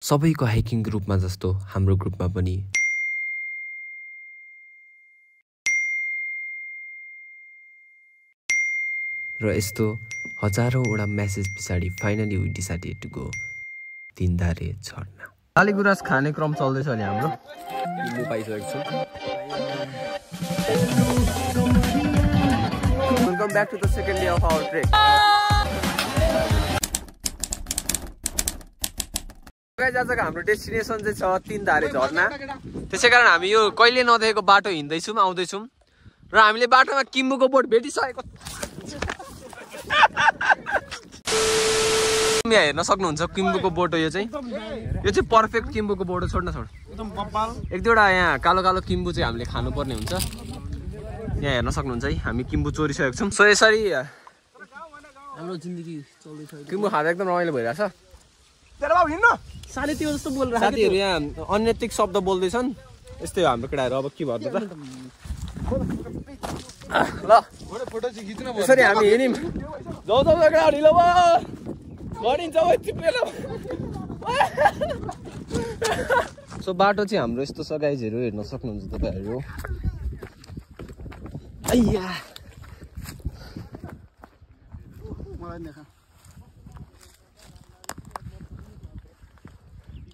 सबैको हाइकिङ ग्रुपमा जस्तो हाम्रो ग्रुपमा पनि र यस्तो हजारौंवटा मेसेज पछाडि finally we decided to go Tindhare झरना। लालीगुराँस खाने क्रम चल्दैछ नि हाम्रो। लिम्बू पाइसकेको छु। Welcome back to the second day of our trek. आजको हाम्रो डेस्टिनेसन चाहिँ छ तीनधारे झरना। त्यसैकारण हामी यो कहिले नदेखेको बाटो हिँड्दैछौँ आउँदैछौँ र हामीले बाटोमा किम्बुको बोट भेटिसकेको। यहाँ हेर्न सक्नुहुन्छ किम्बुको बोटो यो चाहिँ पर्फेक्ट किम्बुको बोटो। छोड्न छोड एक दुईवटा यहाँ कालो कालो किम्बु चाहिँ हामीले खानुपर्ने हुन्छ। यहाँ हेर्न सक्नुहुन्छ है हामी किम्बु चोरिसकेको छौँ। सो यसरी हाम्रो जिन्दगी चल्दैछ। किम्बु खाँदा एकदम रमाइलो भइरहेछ। साथीहरू यहाँ अनैतिक शब्द बोल्दैछन्। यस्तै हो हाम्रो केटाहरू। अब के भन्नु त ल यसरी हामी हिँड्यौँ। जाउँ जाउँ केटाहरू ढिलो भयो गरिन्छ सो बाटो चाहिँ हाम्रो यस्तो छ गाइजहरू हेर्न सक्नुहुन्छ तपाईँहरू।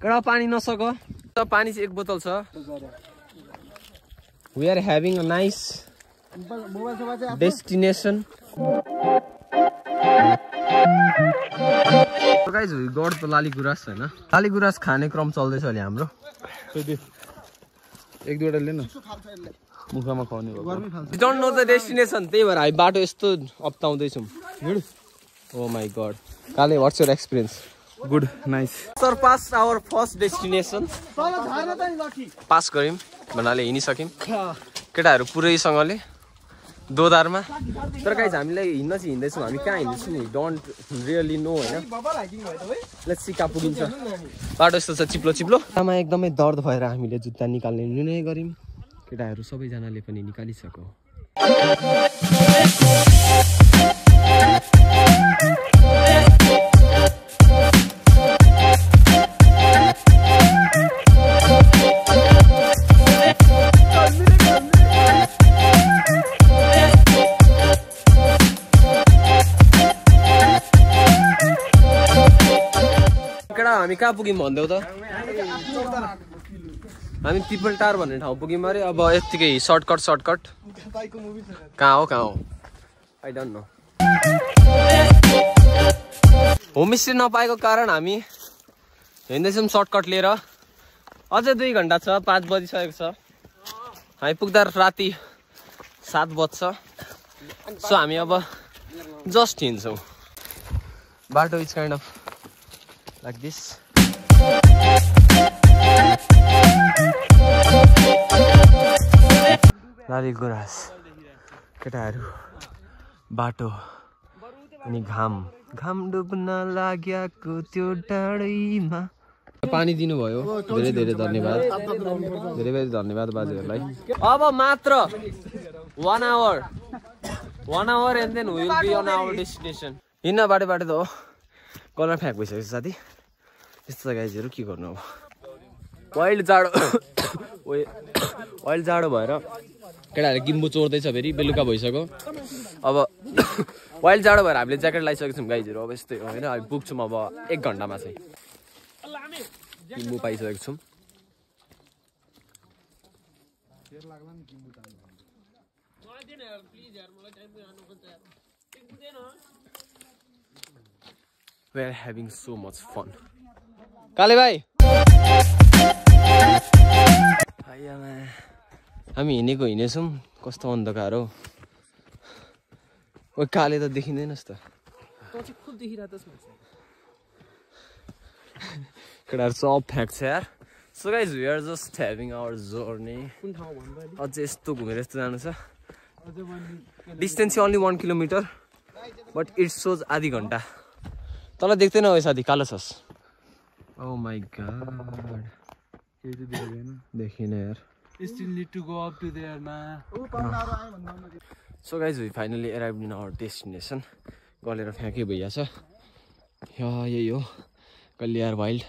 केटा पानी नसक पानी चाहिँ एक बोतल छ। We are having a nice destination. Guys गड त लालीगुराँस होइन। लालीगुराँस खाने क्रम चल्दैछ अहिले हाम्रो। एक दुईवटा लिनु मुखमा खुवाउने भयो। डोन्ट नो द डेस्टिनेसन त्यही भएर हामी बाटो यस्तो अप्ताउँदैछौँ। ओ माई गड काले what's your experience? Good nice. सरपास आवर फर्स्ट डेस्टिनेसन। पास गऱ्यौँ भन्नाले हिँडिसक्यौँ केटाहरू पुरैसँगले दोधारमा। तर गाइज हामीलाई हिँड्न चाहिँ हिँड्दैछौँ। हामी कहाँ हिँड्दैछौँ नि डोन्ट रियली नो होइन। लेट्स सी कहाँ पुगिन्छ। बाटो यस्तो छ चिप्लो चिप्लो। आमा एकदमै दर्द भएर हामीले जुत्ता निकाल्ने निर्णय गऱ्यौँ। केटाहरू सबैजनाले पनि निकालिसक्यो। हामी कहाँ पुग्यौँ भनिदेऊ त? हामी पिपल टार भन्ने ठाउँ पुग्यौँ अरे। अब यत्तिकै सर्टकट कहाँ हो आई डोन्ट नो। होमस्टे नपाएको कारण हामी हिँड्दैछौँ सर्टकट लिएर। अझै 2 घन्टा छ। 5 बजिसकेको छ। हामी पुग्दा राति 7 बज्छ। सो हामी अब जस्ट हिँड्छौँ। बाटो is kind of like this. Laligurans केटाहरू बाटो अनि घाम डुब्न लाग्याको त्यो डाँडैमा। पानी दिनुभयो धेरै धेरै धन्यवाद। धेरै धेरै धन्यवाद बाजेहरूलाई। अब मात्र 1 hour and then we will be on our destination. हिँड्न बाटो त हो कलर फ्याँक भइसकेको छ साथी। यस्तो गाइजहरू के गर्नु अब। वाइल्ड जाडो भएर केटाहरूले किम्बु चोर्दैछ फेरि। बेलुका भइसक्यो अब। वाइल्ड जाडो भएर हामीले ज्याकेट लगाइसकेको छौँ गाइजहरू। अब यस्तै हो होइन। हामी पुग्छौँ अब 1 घन्टामा चाहिँ। किम्बु पाइसकेको छौँ। We are having so much fun. काले भाइ हामी हिँडेछौँ। कस्तो अन्धकार हो। ओ काले त देखिँदैनस् त। केटाहरू सब फ्याँक्छ यार। So guys we are just having our journey. अझै यस्तो घुमेर यस्तो जानु छ। डिस्टेन्स चाहिँ only 1 kilometre but it shows आधी घन्टा। तल देख्दैन हो साथी कालो छस्। ओ माई गॉड देखिन यार। So guys we finally arrive in our destination. गलेर फ्याँकै भइहाल्छ। यही हो कलियार wild.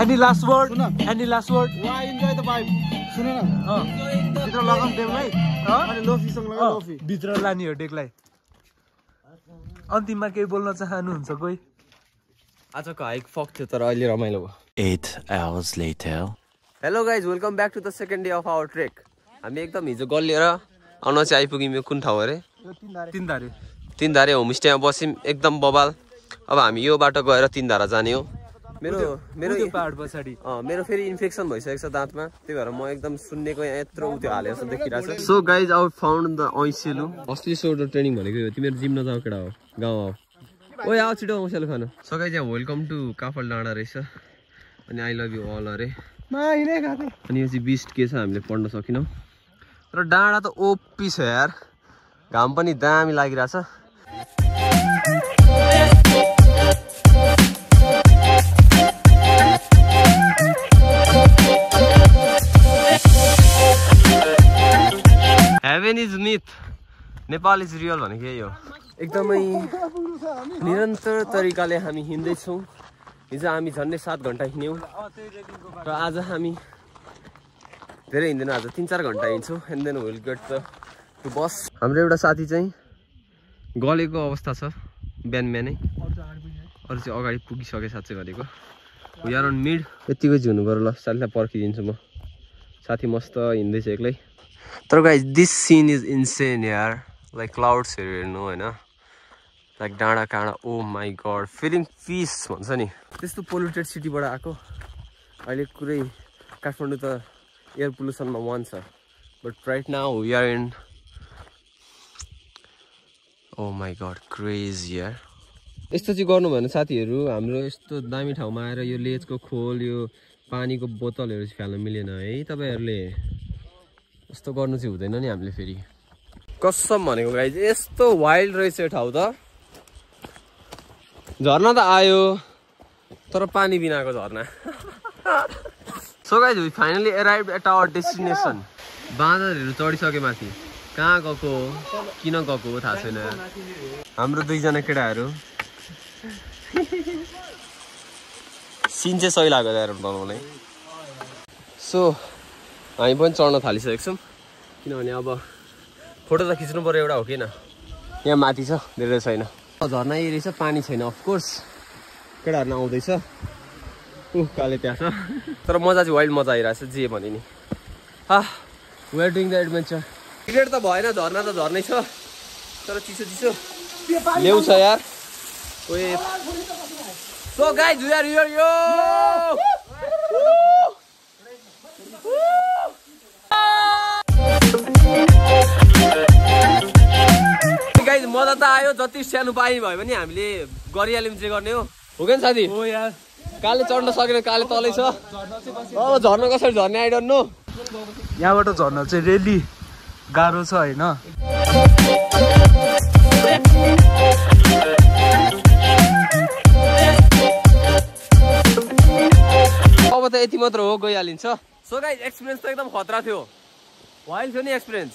Any last word? Any last word? I enjoy the vibe. सुन न भित्र लगाम टेबलाई अनि लोफी सँग लगा लोफी भित्र लानी हो डेकलाई अन्तिममा केही बोल्न चाहनुहुन्छ कोही आजको हाइक फक थियो तर अहिले रमाइलो भयो 8 hours later. Hello guys welcome back to the second day of our trek हामी एकदम हिजो गल्लिएर आउन चाहिँ आइपुग्यौँ यो कुन ठाउँ अरे तीनधारे होमस्टेमा बस्यौँ एकदम बबाल अब हामी यो बाटो गएर तीनधारा जाने हो मेरो पहाड पछाडि मेरो फेरि इन्फेक्सन भइसकेको छ दाँतमा त्यही भएर म एकदम सुन्नेको यहाँ यत्रो उत्यो हाले जस्तो देखिरहेको छ so guys out found the ऐसेलु अस्ति सोल्डर ट्रेनिङ भनेको हो तिमीहरू जिम नजाऊ केटा हो गाउँ आऊ ओए आऊ छिटो औँसेलु खानु सो गाइज यहाँ वेलकम टु काफल डाँडा रहेछ अनि आई लभ यु अल अरे अनि यो चाहिँ बिस्ट के छ हामीले पढ्न सकिनौँ तर डाँडा त ओपी छ यार घाम पनि दामी लागिरहेछ haven is myth Nepal is real भनेको यही हो एकदमै निरन्तर तरिकाले हामी हिँड्दैछौँ हिजो हामी झन्डै 7 घन्टा हिँड्यौँ र आज हामी धेरै हिँड्दैनौँ आज 3-4 घन्टा हिँड्छौँ and then will get to bus हाम्रो एउटा साथी चाहिँ गलेको अवस्था छ बिहानै अरू चाहिँ अगाडि पुगिसके साँच्चै भनेको वी आर अन मिड यतिकै चाहिँ हुनु पर्यो ल साथीलाई पर्खिदिन्छु म साथी मस्त हिँड्दैछ एक्लै तर guys this scene is insane यार लाइक क्लाउड्सहरू हेर्नु होइन लाइक डाँडा काँडा oh my God feeling peace भन्छ नि त्यस्तो पोल्युटेड सिटीबाट आएको अहिले कुरै काठमाडौँ त एयर पोल्युसनमा 1 छ but right now we are in oh my God crazy यार यस्तो चाहिँ गर्नु भने साथीहरू हाम्रो यस्तो दामी ठाउँमा आएर यो लेजको खोल यो पानीको बोतलहरू चाहिँ फाल्न मिलेन है तपाईँहरूले यस्तो गर्नु चाहिँ हुँदैन नि हामीले फेरि कसम भनेको गाइज यस्तो वाइल्ड रहेछ यो ठाउँ त झर्ना त आयो तर पानी बिनाको झर्ना so guys we finally arrive at our destination बाँदरहरू चढिसके माथि कहाँ गएको किन गएको थाहा छैन हाम्रो 2 जना केटाहरू सिन चाहिँ सही लाग्यो यार बनाउनै सो हामी पनि चढ्न थालिसकेको छौँ किनभने अब फोटो त खिच्नु पर्यो एउटा हो किन यहाँ माथि छ धेरै छैन झर्ना यही रहेछ पानी छैन अफकोर्स केटाहरू आउँदैछ काले त्यहाँ छ तर मजा चाहिँ वाइल्ड मजा आइरहेछ जे भने नि we are doing the adventure ticket त भएन झर्ना त झर्नै छ तर चिसो चिसो ल्याउँछ यार so guys we are here यो गाइज मजा त आयो जति सानो पानी भयो भने हामीले गरिहाल्यौँ जे गर्ने हो कि साथी हो यार काले चढ्न सकेन काले तलै छ अब झर्न कसरी झर्ने आई डोन्ट नो यहाँबाट झर्न चाहिँ रेली गाह्रो छ होइन अब त यति मात्र हो गइहालिन्छ सो गाइज एक्सपिरियन्स त एकदम खतरा थियो वाइल्ड थियो नि एक्सपिरियन्स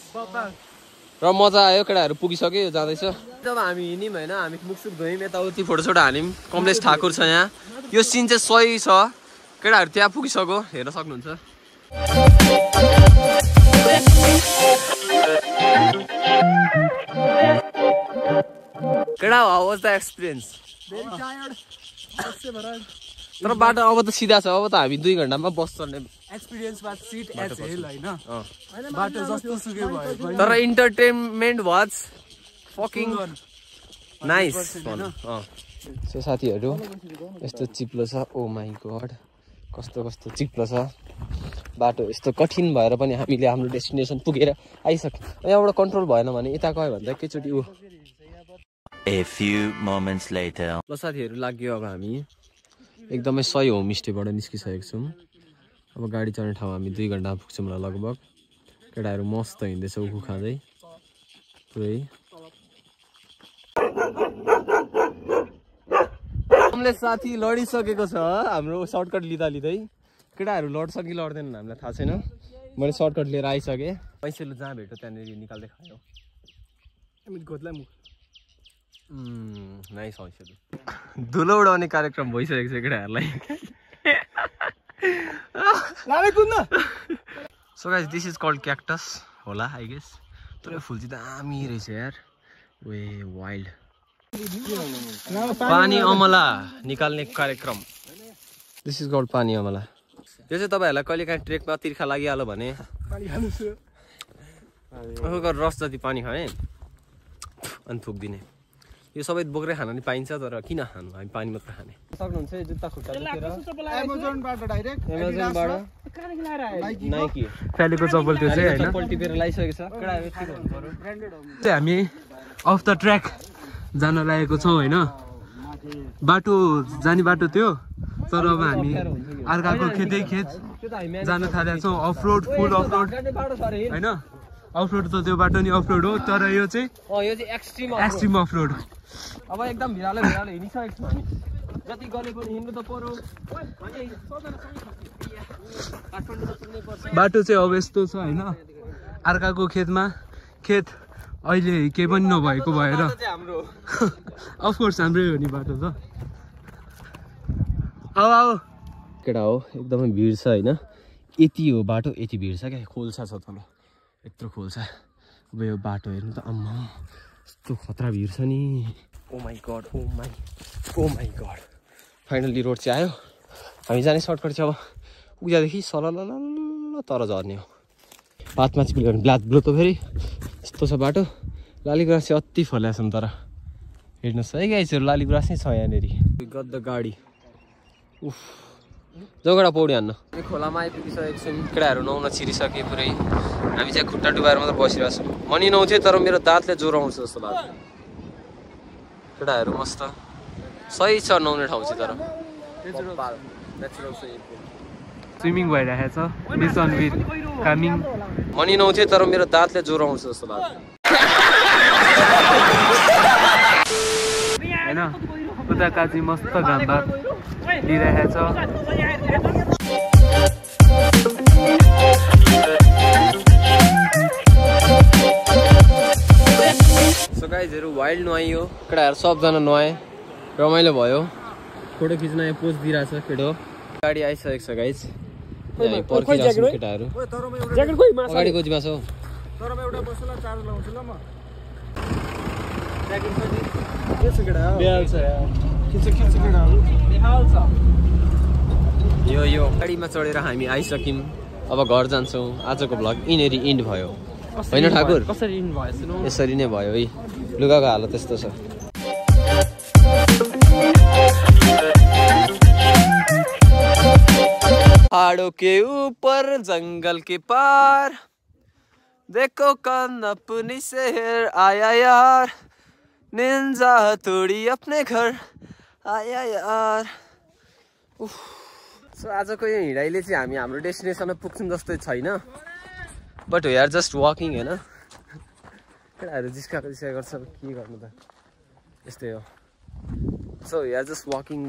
र मजा आयो केटाहरू पुगिसक्यो जाँदैछ जब हामी हिँड्यौँ होइन हामी मुखसुक धोयौँ यताउति फोटोसोटो हाल्यौँ कमलेश ठाकुर छ यहाँ यो सिन चाहिँ सही छ केटाहरू त्यहाँ पुगिसक्यो हेर्न सक्नुहुन्छ केटा हाउ वाज द एक्सपिरियन्स तर बाटो अब त सिधा छ अब त हामी 2 घन्टामा बस चढ्ने experience was shit as hell हैन बाटो जस्तो सुकै भयो तर entertainment was fucking nice so साथीहरू यस्तो चिप्लो छ ओ माई गड कस्तो कस्तो चिप्लो छ बाटो यस्तो कठिन भएर पनि हामीले हाम्रो डेस्टिनेसन पुगेर आइसक्यौँ यहाँबाट कन्ट्रोल भएन भने यता गयो भने त एकैचोटि A few moments later. ल साथीहरू लाग्यो अब हामी एकदमै सही होमस्टेबाट निस्किसकेको छौँ। अब गाडी चढ्ने ठाउँ हामी 2 घन्टामा पुग्छौँ होला लगभग। केटाहरू मस्त हिँड्दैछ उखु खाँदै पुरै। हमले साथी लडिसकेको छ हाम्रो सर्टकट लिँदै। केटाहरू लड्छ कि लड्दैनन् हामीलाई थाहा छैन। मैले सर्टकट लिएर आइसकेँ। पैसेलु जहाँ भेट्यो त्यहाँनिर निकाल्दै खायो। नाइस पैसेलु। धुलो उडाउने कार्यक्रम भइसकेको छ केटाहरूलाई। So guys this is called cactus होला आई गेस। तर फुल चाहिँ दामी रहेछ यार। Way wild. पानी अमला निकाल्ने कार्यक्रम। दिस इज कल्ड पानी अमला। यो चाहिँ तपाईँहरूलाई कहिले काहीँ ट्रेकमा तिर्खा लागिहाल्यो भने रस जति पानी खाएँ अनि थुक्दिने। यो सबै बोक्रै खान नि पाइन्छ तर किन खानु हामी पानी मात्र खाने। सक्नुहुन्छ जुत्ता खुट्टा एमाजोनबाट डाइरेक्ट एमाजोनबाट नाइकी फ्यालेको चप्पल त्यो चाहिँ हैन चप्पल टिपेर लाइसकेको छ। चाहिँ हामी अफ द ट्र्याक जान लागेको छौँ हैन। बाटो जाने बाटो त्यो तर अब हामी अर्काको खेतै खेत जान थालेका छौँ। अफ रोड फुल अफ रोड हैन। अफ रोड त त्यो बाटो नि अफ रोड हो तर यो चाहिँ एक्सट्रिम अफ रोड। अब एकदम भिरालो हिँडिसकेको छौँ हामी। जति गले पनि हिँड्नु त पर्यो। बाटो चाहिँ अब यस्तो छ हैन। अर्काको खेतमा खेत अहिले केही पनि नभएको भएर अफकोर्स हाम्रै हो नि बाटो त। अब केटा हो एकदमै भिड छ होइन। यति हो बाटो यति भिड छ क्या। खोल्सा छ तल यत्रो खोल्सा। अब यो बाटो हेर्नु त आम्मा यस्तो खतरा भिड छ नि। Oh my God oh my God. Finally road चाहिँ आयो। हामी जाने सर्टकट चाहिँ अब उयादेखि सलल तर झर्ने हो। बातमा चाहिँ भने ब्ल्याक ब्लो त फेरि यस्तो छ बाटो। लालीगुराँस चाहिँ अति फैलाएको छ तर हेर्नुहोस् है गाइसहरू लालीगुराँस नै छ यहाँनिर। गद्द गाडी उफ जोगडा पौडी हान्न। खोलामा आइपुगिसकेको छौँ। केटाहरू नुहाउन छिरिसके पुरै। हामी चाहिँ खुट्टा डुबाएर मात्र बसिरहेको छौँ। मनी नुहाउँथेँ तर मेरो दाँतले ज्वरो आउँछ जस्तो लाग्छ। केटाहरू मस्त सही छ नुहाउने ठाउँ चाहिँ तर स्विमिङ भइरहेको छ। Mission with calming. मनी नुहाउँथेँ तर मेरो दाँतले ज्वरो आउँछ जस्तो लाग्छ हैन। उता काजी मस्त घामभाग दिइरहेछ। सो गाइजहरू वाइल्ड नुहाइयो। केटाहरू सबजना नुहाए रमाइलो भयो। फोटो खिच्न यहाँ पोज दिइरहेछ केटो। गाडी आइसकेको छ गाइज। हामी पर्खिरहेको छौँ केटाहरू। अगाडि खोजीमा छौ। यो गाडीमा चढेर हामी आइसक्यौँ। अब घर जान्छौँ। आजको भ्लग यिनीहरू इन्ड भयो होइन ठाकुर? कसरी इन्ड भयो सुनौ। यसरी नै भयो है। लुगाको हालत त्यस्तो छ। पहाड़ों के ऊपर जंगल के पार देखो कौन अपनी शहर आया यार। निंजा तोड़ी अपने घर आया यार। सो आजको यो हिँडाइले चाहिँ हामी हाम्रो डेस्टिनेसनमा पुग्छौँ जस्तै छैन। But we are just walking होइन। केटाहरू जिस्का गर्छ के गर्नु त यस्तै हो। So we are just walking